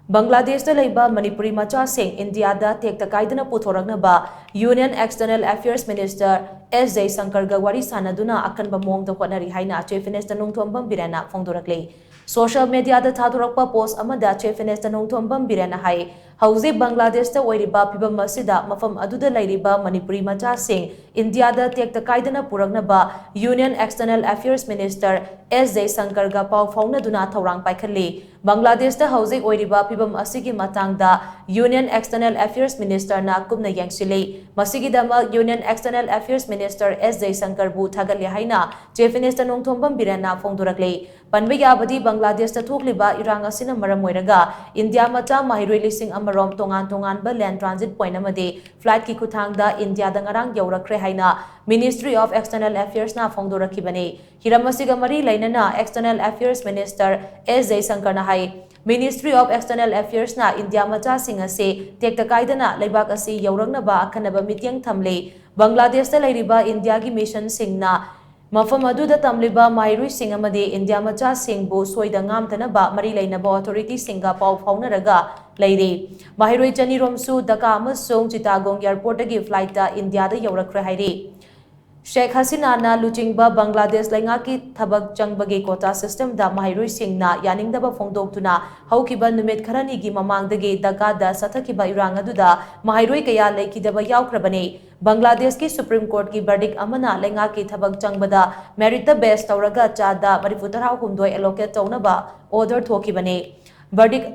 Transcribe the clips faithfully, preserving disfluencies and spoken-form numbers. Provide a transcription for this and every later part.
ꯕꯪꯒ꯭ꯂꯥꯗꯦꯁꯇ ꯂꯩꯕ ꯃꯅꯤꯄꯨꯔꯤ ꯃꯆꯥꯁꯤꯡ ꯏꯟꯗꯤꯌꯥꯗ ꯇꯦꯛꯇ ꯀꯥꯏꯗꯅ ꯄꯨꯊꯣꯔꯛꯅꯕ Union External Affairs Minister S ꯖꯌꯁꯪꯀꯔꯒ ꯋꯥꯔꯤ ꯁꯥꯟꯅꯗꯨꯅ ꯑꯀꯟꯕ ꯃꯑꯣꯡꯗ ꯍꯣꯠꯅꯔꯤ ꯍꯥꯏꯅ Chief Minister Nongthombam ꯕꯤꯔꯦꯟꯅ ꯐꯣꯡꯗꯣꯔꯛꯂꯤ꯫ Social mediaꯗ ꯊꯥꯗꯣꯔꯛꯄ post ꯑꯃꯗ Chief Minister ꯅꯣꯡꯊꯣꯝꯕꯝ ꯕꯤꯔꯦꯟꯅ ꯍꯥꯏ, ꯍꯧꯖꯤꯛ ꯕꯪꯒ꯭ꯂꯥꯗꯦꯁꯇ ꯑꯣꯏꯔꯤꯕ ꯐꯤꯕꯝ ꯑꯁꯤꯗ ꯃꯐꯝ ꯑꯗꯨꯗ ꯂꯩꯔꯤꯕ ꯃꯅꯤꯄꯨꯔꯤ ꯃꯆꯥꯁꯤꯡ ꯏꯟꯗꯤꯌꯥꯗ ꯇꯦꯛꯇ ꯀꯥꯏꯗꯅ ꯄꯨꯔꯛꯅꯕ Union External Affairs Minister S ꯖꯌꯁꯪꯀꯔꯒ ꯄꯥꯎ ꯐꯥꯎꯅꯗꯨꯅ ꯊꯧꯔꯥꯡ ꯄꯥꯏꯈꯠꯂꯤ꯫ ꯕꯪꯒ꯭ꯂꯥꯗꯦꯁꯇ ꯍꯧꯖꯤꯛ ꯑꯣꯏꯔꯤꯕ ꯐꯤꯕꯝ ꯑꯁꯤꯒꯤ ꯃꯇꯥꯡꯗ Union External Affairs Ministerꯅ ꯀꯨꯞꯅ ꯌꯦꯡꯁꯤꯜꯂꯤ꯫ ꯃꯁꯤꯒꯤꯗꯃꯛ Union External Affairs Minister S ꯖꯌꯁꯪꯀꯔꯕꯨ ꯊꯥꯒꯠꯂꯤ ꯍꯥꯏꯅ Chief Minister ꯅꯣꯡꯊꯣꯝꯕꯝ ꯕꯤꯔꯦꯟꯅ ꯐꯣꯡꯗꯣꯔꯛꯂꯤ꯫ ꯄꯟꯕ ꯌꯥꯕꯗꯤ ꯕꯪꯒ꯭ꯂꯥꯗꯦꯁꯇ ꯊꯣꯛꯂꯤꯕ ꯏꯔꯥꯡ ꯑꯁꯤꯅ ꯃꯔꯝ ꯑꯣꯏꯔꯒ ꯏꯟꯗꯤꯌꯥ ꯃꯆꯥ ꯃꯍꯩꯔꯣꯏ ꯂꯤꯁꯤꯡ ꯑꯃꯔꯣꯝ ꯇꯣꯉꯥꯟ ꯇꯣꯉꯥꯟꯕ land transit point ꯑꯃꯗꯤ flightꯀꯤ ꯈꯨꯠꯊꯥꯡꯗ ꯏꯟꯗꯤꯌꯥꯗ ꯉꯔꯥꯡ ꯌꯧꯔꯛꯈ꯭ꯔꯦ ꯍꯥꯏꯅ Ministry of External Affairsꯅ ꯐꯣꯡꯗꯣꯔꯛꯈꯤꯕꯅꯤ꯫ ꯍꯤꯔꯝ ꯑꯁꯤꯒ ꯃꯔꯤ ꯂꯩꯅꯅ External Affairs Minister S ꯖꯌꯁꯪꯀꯔꯅ ꯍꯥꯏ, Ministry of External Affairsꯅ ꯏꯟꯗꯤꯌꯥ ꯃꯆꯥꯁꯤꯡ ꯑꯁꯤ ꯇꯦꯛꯇ ꯀꯥꯏꯗꯅ ꯂꯩꯕꯥꯛ ꯑꯁꯤ ꯌꯧꯔꯛꯅꯕ ꯑꯈꯟꯅꯕ ꯃꯤꯠꯌꯦꯡ ꯊꯝꯂꯤ꯫ ꯕꯪꯒ꯭ꯂꯥꯗꯦꯁꯇ ꯂꯩꯔꯤꯕ ꯏꯟꯗꯤꯌꯥꯒꯤ missionꯁꯤꯡꯅ ꯃꯐꯝ ꯑꯗꯨꯗ ꯇꯝꯂꯤꯕ ꯃꯍꯩꯔꯣꯏꯁꯤꯡ ꯑꯃꯗꯤ ꯏꯟꯗꯤꯌꯥ ꯃꯆꯥꯁꯤꯡꯕꯨ ꯁꯣꯏꯗ ꯉꯥꯝꯗꯅꯕ ꯃꯔꯤ ꯂꯩꯅꯕ authorityꯁꯤꯡꯒ ꯄꯥꯎ ꯐꯥꯎꯅꯔꯒ ꯂꯩꯔꯤ꯫ ꯃꯍꯩꯔꯣꯏ ꯆꯅꯤꯔꯣꯝꯁꯨ ꯙꯥꯀꯥ ꯑꯃꯁꯨꯡ ꯆꯤꯇꯥꯒꯣꯡ airportꯇꯒꯤ flightꯇ ꯏꯟꯗꯤꯌꯥꯗ ꯌꯧꯔꯛꯈ꯭ꯔꯦ ꯍꯥꯏꯔꯤ꯫ ꯁꯦꯈ ꯍꯁꯤꯅꯥꯅ ꯂꯨꯆꯤꯡꯕ ꯕꯪꯒ꯭ꯂꯥꯗꯦꯁ ꯂꯩꯉꯥꯛꯀꯤ ꯊꯕꯛ ꯆꯪꯕꯒꯤ quota systemꯗ ꯃꯍꯩꯔꯣꯏꯁꯤꯡꯅ ꯌꯥꯅꯤꯡꯗꯕ ꯐꯣꯡꯗꯣꯛꯇꯨꯅ ꯍꯧꯈꯤꯕ ꯅꯨꯃꯤꯠ ꯈꯔꯅꯤꯒꯤ ꯃꯃꯥꯡꯗꯒꯤ ꯙꯥꯀꯥꯗ ꯆꯠꯊꯈꯤꯕ ꯏꯔꯥꯡ ꯑꯗꯨꯗ ꯃꯍꯩꯔꯣꯏ ꯀꯌꯥ ꯂꯩꯈꯤꯗꯕ ꯌꯥꯎꯈ꯭ꯔꯕꯅꯤ꯫ ꯕꯪꯒ꯭ꯂꯥꯗꯦꯁꯀꯤ Supreme Courtꯀꯤ verdict ꯑꯃꯅ ꯂꯩꯉꯥꯛꯀꯤ ꯊꯕꯛ ꯆꯪꯕꯗ meritꯇ base ꯇꯧꯔꯒ ꯆꯥꯗ ꯃꯔꯤꯐꯨꯇꯔꯥꯍꯨꯝꯗꯣꯏ allocate ꯇꯧꯅꯕ order ꯊꯣꯛꯈꯤꯕꯅꯤ꯫ Verdict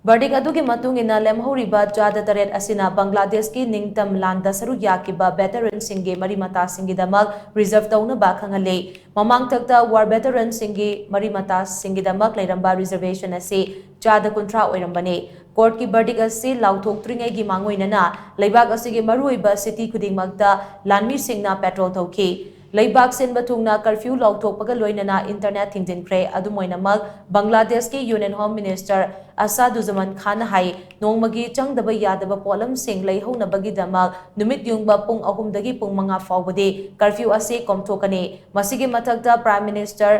Verdict ꯑꯗꯨꯒꯤ ꯃꯇꯨꯡ ꯏꯟꯅ ꯂꯦꯝꯍꯧꯔꯤꯕ ꯆꯥꯗ ꯇꯔꯦꯠ ꯑꯁꯤꯅ ꯕꯪꯒ꯭ꯂꯥꯗꯦꯁꯀꯤ ꯅꯤꯡꯇꯝ ꯂꯥꯟꯗ ꯁꯔꯨꯛ ꯌꯥꯈꯤꯕ veteranꯁꯤꯡꯒꯤ ꯃꯔꯤ ꯃꯇꯥꯁꯤꯡꯒꯤꯗꯃꯛ reserve ꯇꯧꯅꯕ ꯈꯪꯍꯜꯂꯤ꯫ ꯃꯃꯥꯡꯊꯛꯇ war veteranꯁꯤꯡꯒꯤ ꯃꯔꯤ ꯃꯇꯥꯁꯤꯡꯒꯤꯗꯃꯛ ꯂꯩꯔꯝꯕ reservation ꯑꯁꯤ ꯆꯥꯗ ꯀꯨꯟꯊ꯭ꯔꯥ ꯑꯣꯏꯔꯝꯕꯅꯤ꯫ Courtꯀꯤ verdict ꯑꯁꯤ ꯂꯥꯎꯊꯣꯛꯇ꯭ꯔꯤꯉꯩꯒꯤ ꯃꯥꯡꯑꯣꯏꯅꯅ ꯂꯩꯕꯥꯛ ꯑꯁꯤꯒꯤ ꯃꯔꯨꯑꯣꯏꯕ city ꯈꯨꯗꯤꯡꯃꯛꯇ ꯂꯥꯟꯃꯤꯁꯤꯡꯅ patrol ꯇꯧꯈꯤ꯫ ꯂꯩꯕꯥꯛ ꯁꯤꯟꯕ ꯊꯨꯡꯅ curfew ꯂꯥꯎꯊꯣꯛꯄꯒ ꯂꯣꯏꯅꯅ internet ꯊꯤꯡꯖꯤꯟꯈ꯭ꯔꯦ꯫ ꯑꯗꯨꯝ ꯑꯣꯏꯅꯃꯛ, ꯕꯪꯒ꯭ꯂꯥꯗꯦꯁꯀꯤ Union Home Minister ꯑꯁꯥꯗꯨꯖꯃꯥꯟ ꯈꯥꯟꯅ ꯍꯥꯏ, ꯅꯣꯡꯃꯒꯤ ꯆꯪꯗꯕ ꯌꯥꯗꯕ ꯄꯣꯠꯂꯝꯁꯤꯡ ꯂꯩꯍꯧꯅꯕꯒꯤꯗꯃꯛ ꯅꯨꯃꯤꯠ ꯌꯨꯡꯕ ꯄꯨꯡ ꯑꯍꯨꯝꯗꯒꯤ ꯄꯨꯡ ꯃꯉꯥ ꯐꯥꯎꯕꯗꯤ curfew ꯑꯁꯤ ꯀꯣꯝꯊꯣꯛꯀꯅꯤ꯫ ꯃꯁꯤꯒꯤ ꯃꯊꯛꯇ Prime Minister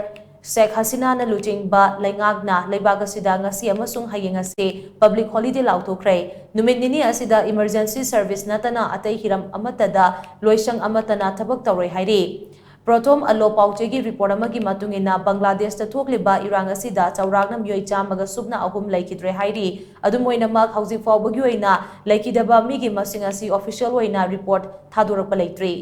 ꯁꯦꯈ ꯍꯁꯤꯅꯥꯅ ꯂꯨꯆꯤꯡꯕ ꯂꯩꯉꯥꯛꯅ ꯂꯩꯕꯥꯛ ꯑꯁꯤꯗ ꯉꯁꯤ ꯑꯃꯁꯨꯡ ꯍꯌꯦꯡ ꯑꯁꯤ public holiday ꯂꯥꯎꯊꯣꯛꯈ꯭ꯔꯦ꯫ ꯅꯨꯃꯤꯠ ꯅꯤꯅꯤ ꯑꯁꯤꯗ emergency service ꯅꯠꯇꯅ ꯑꯇꯩ ꯍꯤꯔꯝ ꯑꯃꯠꯇꯗ ꯂꯣꯏꯁꯪ ꯑꯃꯠꯇꯅ ꯊꯕꯛ ꯇꯧꯔꯣꯏ ꯍꯥꯏꯔꯤ꯫ ꯄ꯭ꯔꯣꯊꯣꯝ ꯑꯂꯣ ꯄꯥꯎꯆꯦꯒꯤ report ꯑꯃꯒꯤ ꯃꯇꯨꯡ ꯏꯟꯅ, ꯕꯪꯒ꯭ꯂꯥꯗꯦꯁꯇ ꯊꯣꯛꯂꯤꯕ ꯏꯔꯥꯡ ꯑꯁꯤꯗ ꯆꯥꯎꯔꯥꯛꯅ ꯃꯤꯑꯣꯏ ꯆꯥꯝꯃꯒ ꯁꯨꯞꯅ ꯑꯍꯨꯝ ꯂꯩꯈꯤꯗ꯭ꯔꯦ ꯍꯥꯏꯔꯤ꯫ ꯑꯗꯨꯝ ꯑꯣꯏꯅꯃꯛ, ꯍꯧꯖꯤꯛ ꯐꯥꯎꯕꯒꯤ ꯑꯣꯏꯅ ꯂꯩꯈꯤꯗꯕ ꯃꯤꯒꯤ ꯃꯁꯤꯡ ꯑꯁꯤ official ꯑꯣꯏꯅ report ꯊꯥꯗꯣꯔꯛꯄ ꯂꯩꯇ꯭ꯔꯤ꯫